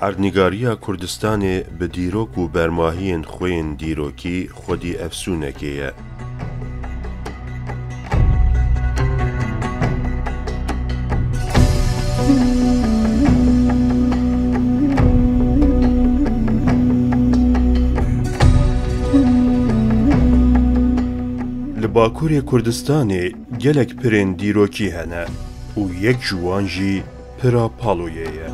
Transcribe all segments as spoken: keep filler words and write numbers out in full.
Erdnîgariya Kurdistanê bi dîrok û bermahiyên xwe yên dîrokî xwedî efsûnekê ye. Li Bakurê Kurdistanê gelek pirên dîrokî hene û yek ji wan jî Pira Paloyê ye.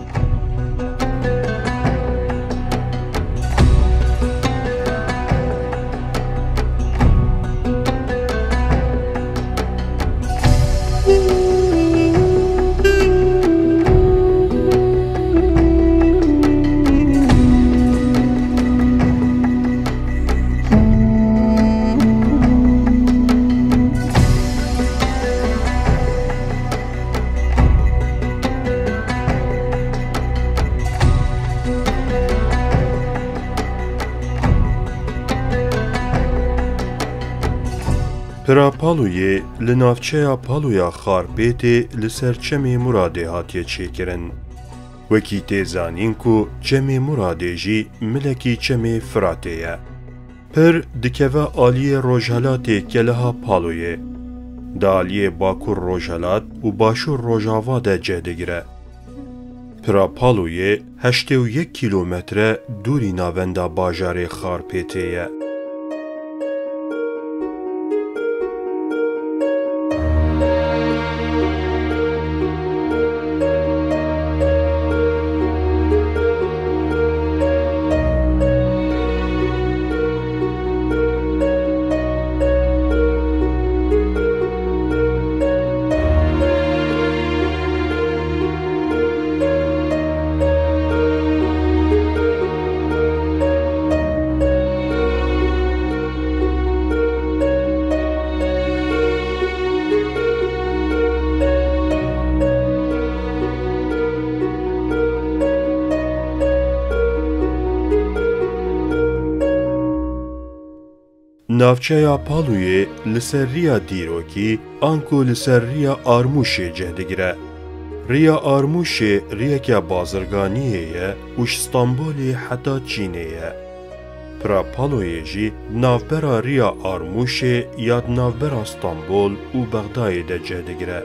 Pira Paloyê li navçeya Paloya Xarpêtê li ser Çemê Muradê hatiye çêkirin. Wekî tê zanîn ku Çemê Muradê jî milekî Çemê Firatê ye. Pir dikeve aliyê rojhelatê Keleha Paloyê. Di aliyê bakur rojhelat û başûr rojava de cih digire. Pira Paloyê heştê û yek kîlometre dûrî navenda bajarê Xarpêtê ye. Navçeya Paloyê li ser riya dîrokî anku li ser riya Armûşê cih digire. Riya Armûşê riyeke bazirganiyê ye û ji Stenbolê heta Çînê ye. Pira Paloyê jî navbera riya Armûşê ya di navbera Stenbol û Bexdayê de cih digire.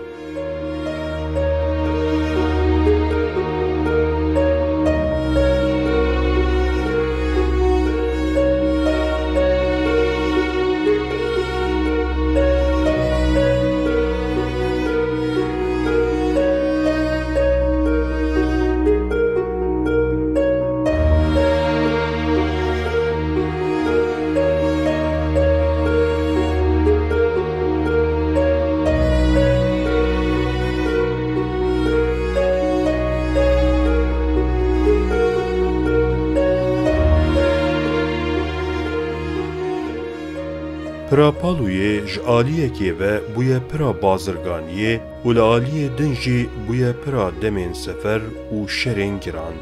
Pira Paloyê ji aliyekê ve bûye pira bazirganiyê û li aliyê din jî bûye pira demên sefer û şerên giran.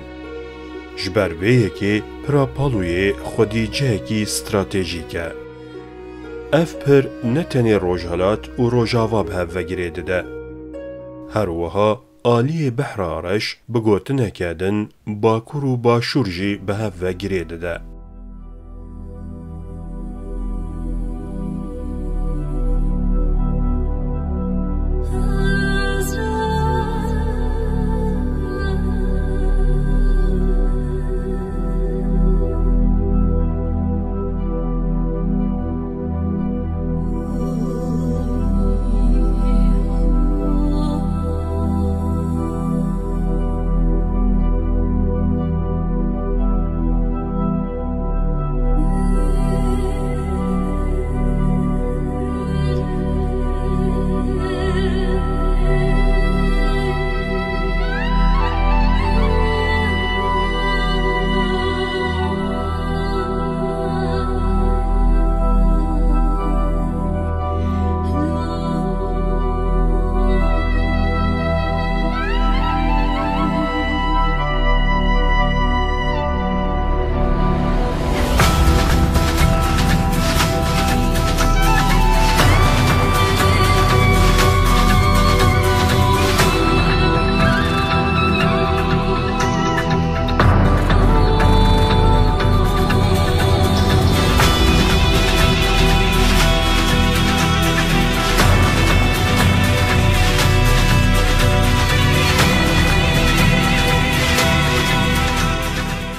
Ji ber vê yekê Pira Paloyê xwedî cihekî stratejîk e. Ev pir ne tenê Rojhelat û Rojava bi hev ve girê dide. Her wiha aliyê Behra Reş bi gotineke din Bakur û Başûr jî bi hev ve girê dide.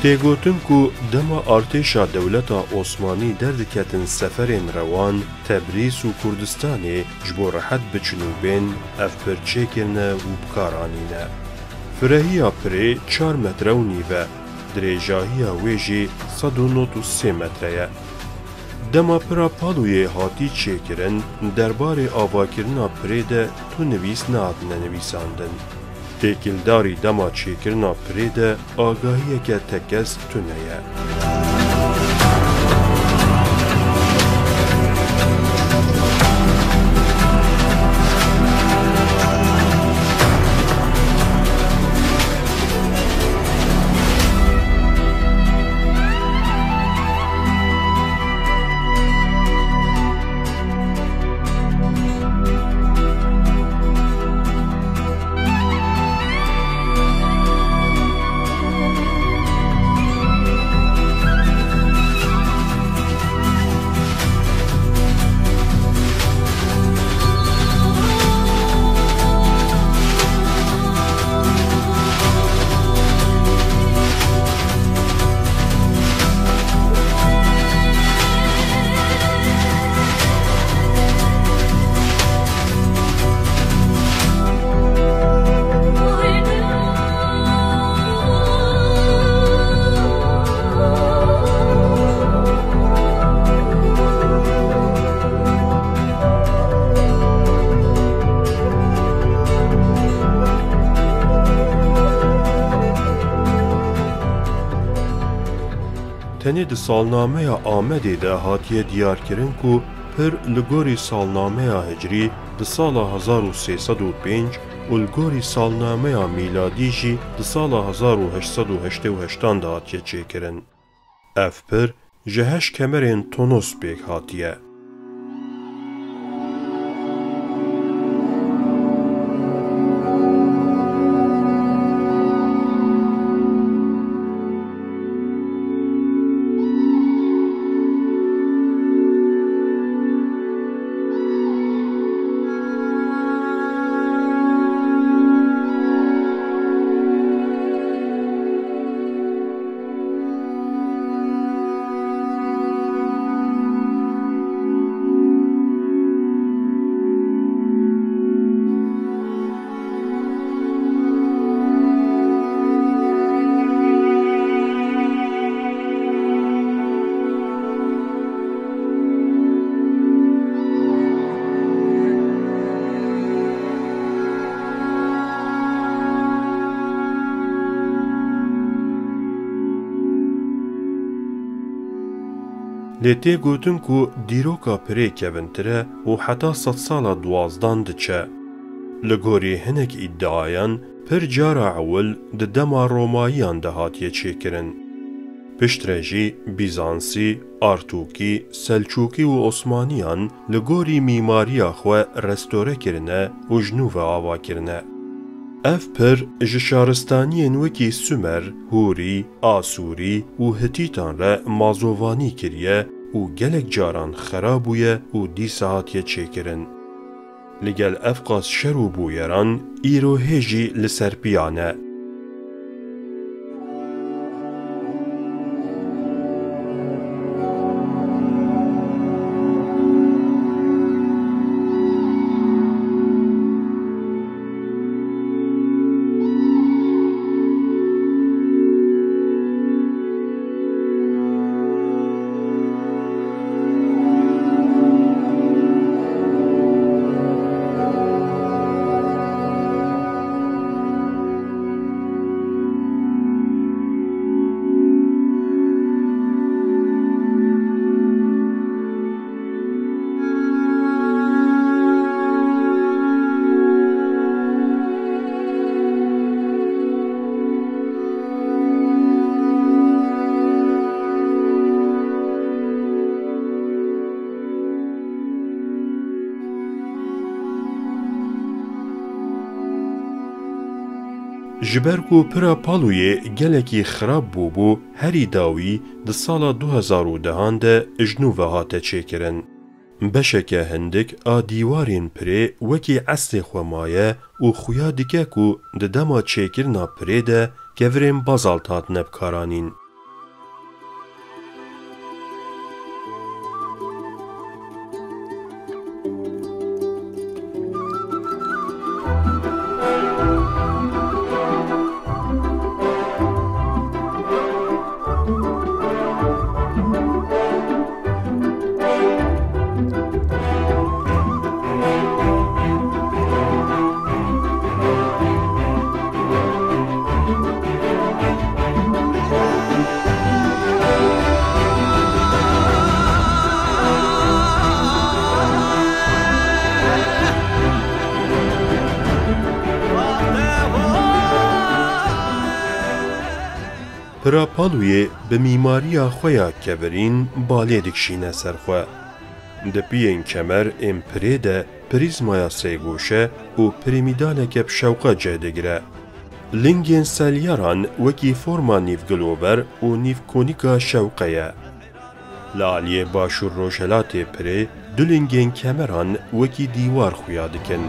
Tê gotin ku dema artêşa dewleta Osmanî derdiketin seferên rewan Tebrîz û Kurdistanê ji bo rehet biçin û bên, ev pir çêkirine û bi kar anîne. Firehiya pirê çar metre û nîv e, dirêjahiya wê jî sed û nod û sê metre ye. Dema pira Palûyê hatî çêkirin, derbarê avakirina pirê de tu nivîs nehatine nivîsandin. Têkildarî dema çêkirina pirê de agahiyeke tekez tune ye. Tenê di salnameya Amedê de hatiye diyarkirin ku pir li gorî salnameya hicrî di sala hezar û sê sed û pênc û li gorî salnameya mîladî jî di sala hezar û heşt sed û heştê û heştan de hatiye çêkirin. Ev pir ji heşt kemerên tonos pêk hatiye. Lê tê gotin ku dîroka pirê kevintir e û heta sedsala duwazdan diçe. Li gorî hinek îdiayan pir cara ewil di dema Romayiyan de hatiye çêkirin. Piştre jî Bîzansî, Artûkî, Selçûkî û Osmaniyan li gorî mîmariya xwe restore kirine û ji nû ve ava kirine. Ev pir ji şaristaniyên wekî Sumer, Hûrî, Asûrî û Hitîtan re mazovanî kiriye û gelek caran xera bûye û dîsa hatiye çêkirin. Li gel ev qas şer û bûyeran îro hê jî li ser piyan e. Ji ber ku pira Palûyê gelekî xirab bûbû, herî dawî di sala du hezar û dehan de ji nû ve hate çêkirin. Beşeke hindik a dîwarên pirê wekî eslê xwe maye û xuya dike ku di dema çêkirina pirê de kevirên bazalt hatine bikaranîn. Pira Palûyê bi mîmariya xwe ya kevirîn balê dikişîne ser xwe. Di piyên kemer ên pirê de prîzmaya sêgoşe û piramîdaleke bi şewqe cih digire. Lingên selyaran wekî forma nîvgilover û nîvkonîka şewqe ye. Li aliyê başûr rojhelatê pirê du lingên kemeran wekî dîwar xuya dikin.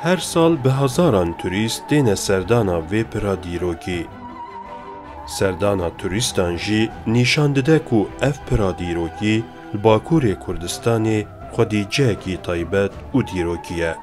Her sal bi hezaran turîst têne serdana vê pira dîrokî. Serdana turîstan jî nîşan dide ku ev pira dîrokî li Bakurê Kurdistanê xwedî cihekî taybet û dîrokî ye.